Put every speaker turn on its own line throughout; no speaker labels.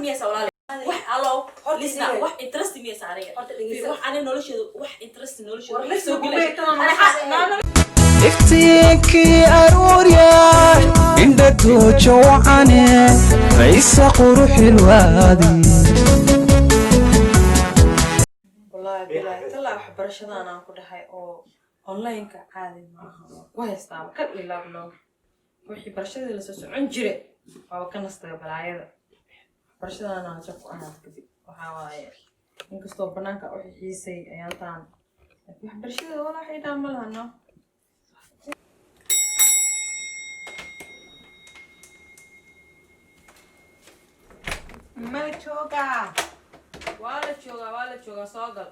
Miyaysa walaal wax allow lisna wax interest miyaysa aniga?
Horta dhegeyso.
Wax ani nolosheedu wax interest nolosheedu
War
wax
la
soo
soo
gelaysa.
gubay tan
Ani
Iftiinkii aruuryaay, indha tuujo wacane, maysa quruxilwaadi.
Wallaahi bilaahi talaa, waxbarashadan aan ku dhahay oo online-ka caadi maaha. Waa ku haystaaba kal ilaabno wixii barashadii lasoo socon jire, waaba ka nastaga balaayada. Waxbarashadan aan jab ku ahaa kadib waxaa waaye, inkastoo banaanka u xiisay ayaantaan, laakiin waxbarashada walaa waxay dhaan ma lahano.
Ma joogaa?
Waa la joogaa, waa la joogaa, soo gal.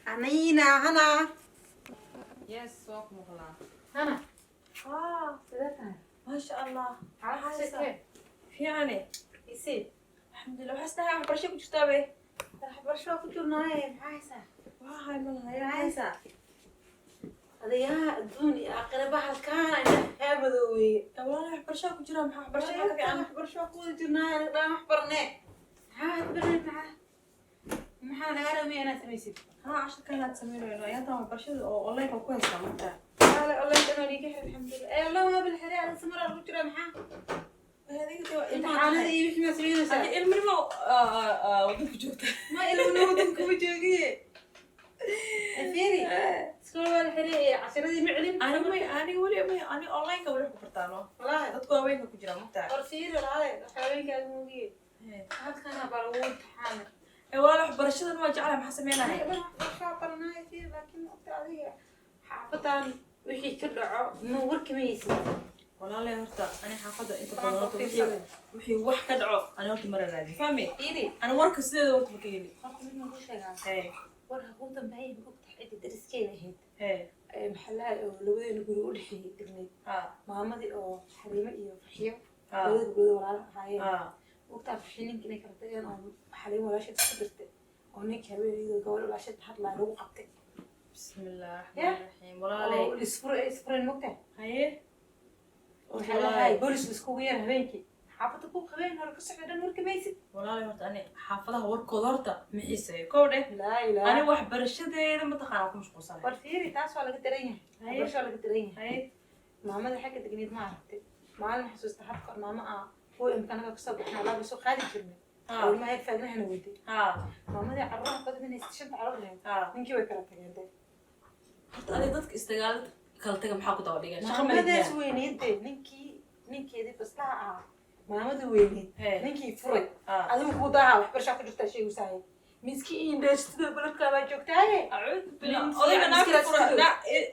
Haniina, Hana.
Yes, waa ku maqlaa.
Hana.
Ah.
Sidee tahay?
Maasha Allah.
Sidee?
Fiicane.
Isii.
Alxamdulilah. Waxaa isdhahay waxbarasho ku jirtaa be.
Waxbarasho ku jirnaaye, maxaa haysaa?
Waa hay ma laha, yaa haysaa?
Adayaha adduun iyo aakhira bahalkaana indhaha kaa madooweeye.
Walaal, waxbarashaa ku jira, maxaa waxbarasho ka fiican?
Waxbarasho ku wada jirnaaye, anaga dhaan wax barnee. Maxaa aad barnee? Maxaa nagaa rabay inaad samaysid?
Haa, casharka inaad samaynayno ayaantan waxbarashada oo online ku haystaa marka.
Qaale online dhan waa liiga xir, alxamdulilah. Ee Allah, waa bil xiri adan samar lagu jiraa, maxaa? Imtixaanada iyo wixii maa samaynaysaa?
Adi ilminimo wadanku joogta.
Ma ilmina wadanka kuma joogiye. Fiiri. Iskool waa la xiray ee casharadii ma celin.
Ani may, ani weli may, ani online-ka weli wax ku bartaano.
Wallaahi.
Dadku haweenka ku jira mugtaa.
War fiiri walaale, waxaweenkaaga moogiye. Halkana baa lagu imtixaanay.
Ee walaal, waxbarashadan waa jeclahay, maxaa sameynaya?
Aniga dhan waxbarashaa baranaayo fiiri, laakiin ogta adiga xaafadan wixii ka dhaco ma warki ma haysid.
Walaalay, horta ani xaafadda inta
Waxaan
badan horta
ku
wixii
fiirsaday.
Wixii wax ka dhaco ani horta mara raadi, fahmi?
Fiiri.
Ani warka sideeda horta ma ka heli.
Horta mid ma ku sheegaa?
Hee.
War ha kuu dambeeya, ma ogtahay cidda dariskeena ahayd?
Hee.
Ee maxallaha oo labadeena guri u dhexeeyay degneyd.
Ha.
Maamadii oo Xaliimo iyo Farxiyo,
Ha.
labada gabdhood walaalaha ahaayeen.
Ha.
Ogtaa Farxiyo ninka inay kala tageen oo Xaliimo walaasheed isku dirtay oo ninka haweeneyda gabadha walaasheed hadlaa lagu qabtay.
Bismillaah
Ya?
raxmaani raxiim, walaalay.
Oo lisfure ay isfureen, mogtahay?
Haye.
Waxaa lahay boolis iskugu yeer habeenkii xaafadda ku qabeen hore ka socda dhan warka maysid.
Walaalay, horta ani xaafadaha warkooda horta ma xiiseeyo, kow dheh.
Laa
ani
ilaaha.
Waxbarashadeeda mataqaanaa ku mashquulsanahay.
War fiiri, taas waa laga daran yahay.
Haye.
Waxbarasho waa laga daran yahay.
Haye.
Maamada xagga degneed ma aragtay? Maalin xasuusta habka maamo ah kuwa imtixaanada kasoo baxna alaaba soo qaadi jirnay.
Ha.
Oo ilmaha heer faagnahana waday.
Ha.
Maamadii carruuraha badan inay shanta carruur lahayd.
Ha.
Ninkii way kala tageen dee.
Horta adiga dadka isdagaalada kala taga maxaa ku daba dhigan? Shaqa ma
Maamadaas
leeyahay.
weyneyd dee, ninkii ninkeedii baslaha ahaa, maamada weyneyd.
Hee.
Ninkii furay.
Ha.
Adigu kuu daaha waxbarashaa ku jirtaa sheegusaaye miski indheestida baladkaa joogtaaye.
Acuudu billah.
Nin
Odayga
fiican
naagta
iskala
fura
sido.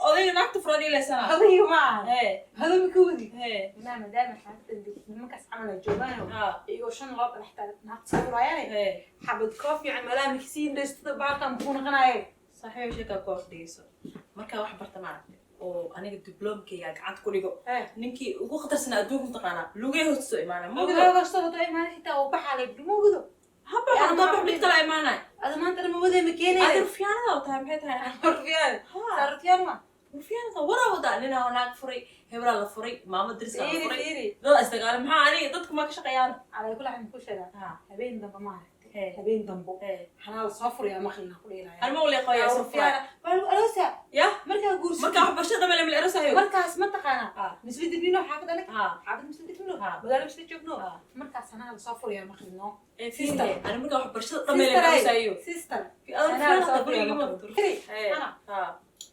Odayga naagta furan ilaysana.
Adiga ma aha.
Hee.
Hadaba ka wadi.
Hee.
Ilaa maadaama xaafadan nimankaas camal ay joogaano,
Ha.
iyagoo shan loo dhalaxtaa naagta soo furaayaane.
Hee.
Xabad koo fiican malaa mikisi indheestida baalkan kuu noqonaaye.
Saaxiibay, sheekaa ku hor dhigayso markaa wax barta maaragtay oo aniga dibloomkayga gacanta ku dhigo,
Hee.
ninkii ugu khatarsanaa adduunka mataqaanaa lugey hoosta soo imaanay, mugdo.
Mugdo hadoo imaana xitaa uu baxaa mugdo.
Haba haddoo bax, mid kala imaanay.
Ada maanta dhan mawadee ma
adi
keenaya.
Rufiyaanada u tahay, maxay tahay?
Rufyaan.
Ha.
Saa rufyaan ma
Rufiyaanada waraa wadaa, ninaa naag furay, hebelaa la furay, maamo dariska la
Fiiri,
furay,
fiiri.
dad isdagaalay, maxaa aniga dadku ma ka shaqeeyaan?
Calaa kulli xaal, ku sheegaa?
Ha.
Habeen dambe ma aragtay?
Hee.
Habeen dambo
Hee.
xanaa la soo furayaa maqlina ku dheelaya.
Anima wala qoyaa soo furay.
Waa lagu aroosaa.
Ya.
Markaa guursato.
Markaa waxbarashada dhamay lamla erosayo.
Markaas ma taqaanaa?
Ah.
Misla degno xaafad anaga.
Ah.
Xaafad misla degno.
Ah.
Magaalo misla joogno.
Ah.
Markaas anaa lasoo furayaa maqlino.
Sister, ani markaa waxbarashada dhamay lamla erosayo.
Sister.
Adan
Anaa lasoo
fiyaanada
furayaa
guriga ma
maqlino. Firi, ana.
Ha.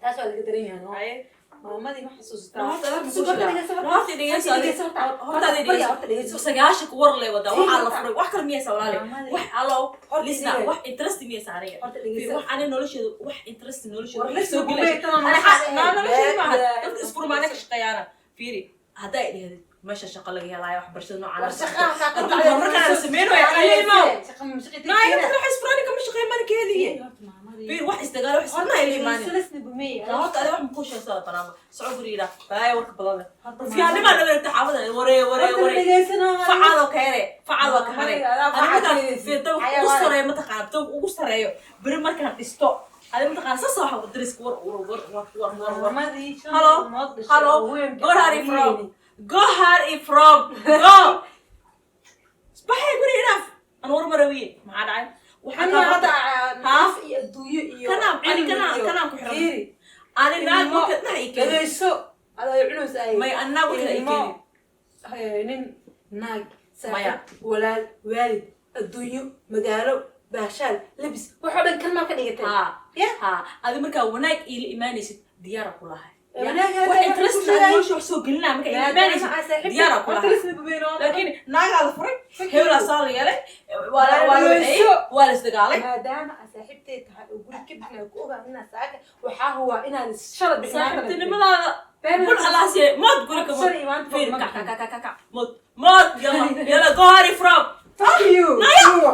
Taas waa laga daran yahay, no?
Haye.
Maamadii ma xasuustaa?
Horta adaa
Sug, horta dhegeyso, horta.
horta dhegeyso.
Horta dhegeyso, horta.
Horta adiga
Barya, horta dhegeyso.
90 war lay wadaa, waxaa la
Horta.
furay, wax kale miyaysa walaale?
Maamadii.
Wax allow
Horta
lisna
dhegeyso.
wax interest miyaysa aniga?
Horta dhegeyso.
Wax ani nolosheedu wax interest nolosheedu
War
wax
la
soo
soo
gelaysa.
gubay tan
Ani
nolosheeda.
Nolosheedu maaha.
Baa-
Dadka isfurmaana ka shaqeeyaana fiiri, haddaa i dhahdid meesha shaqo laga helaayo waxbarashada noocan
War shaqaha kaa ka dhacday.
Horumarkaan sameynaya ilmo.
Shaqa ma shaqo.
Naa dadka wax isfurani kama shaqeey mana ka heliye.
Horta maamadii.
Fiiri, wax isdagaalo wax isfurna ila imaanin.
Lasna bumey.
Horta adiga wax makuu sheegtaa banaanba soco guriga baaya warka badan.
Horta
Fiyaanimaa dhaweerta xaafada waree waree
Horta
waree.
dhegeysano.
Facadoo ka here, facadoo ka hare.
Adaa
Ani
facad
markaan
sheegaysid.
fiir dabka ugu
Xayawaan.
sareeyo mataqaana, dabka ugu sareeyo beri markaan dhisto, adi mataqaana sasa waxa dariska war war war war war war war.
Maamadii shan
Hello,
ilmood dhashay
hello,
oo weyn
go hurry from,
weyn.
go hurry from, go. Baxay guriga, enough. An war marawiye, maxaa dhacay? Waxaa
Anaa
kaa
hadda
barta.
naaf iyo adduunyo iyo
Kanaa- ani
cilmi
kanaa-
iyo
kanaa ku xiran.
Fiiri.
Ani naag
Ilmo.
marka dhaha i keenin.
Dhagayso, adaa cunuus ay.
May, ani naag marka i
Ilmo.
keenin.
Nin, naag,
Maya.
saaxiib, walaal, waalid, adduunyo, magaalo, baashaal, labis, waxoo dhan kalmaa ka dhigatay.
Ha.
Ya.
Ha, adi markaa wanaag iila imaanaysid, diyaara ku lahay.
Ee, wanaag
wax
hadda
interest
ku sheegay.
nolosha wax soo gelinaa marka iila imaanaysid, diyaara ku lahay. Laakiin naagaa la furay, hebelaa saa la yeelay, waa la waceyey, waa la isdagaalay.
Maadaama aad saaxiibtay tahay oo guri ka bixin ku ogaa inaa saaka waxaa huwaa inaad shala bixin.
Saaxiibtinimadaada bul alaasiye mood guri ka mood.
Shalay maanta
fiir
ma
kac
bixin.
Kac kac kac, mood mood, yalla yalla, go hurry from.
Fuck you.
Naya!
Naya.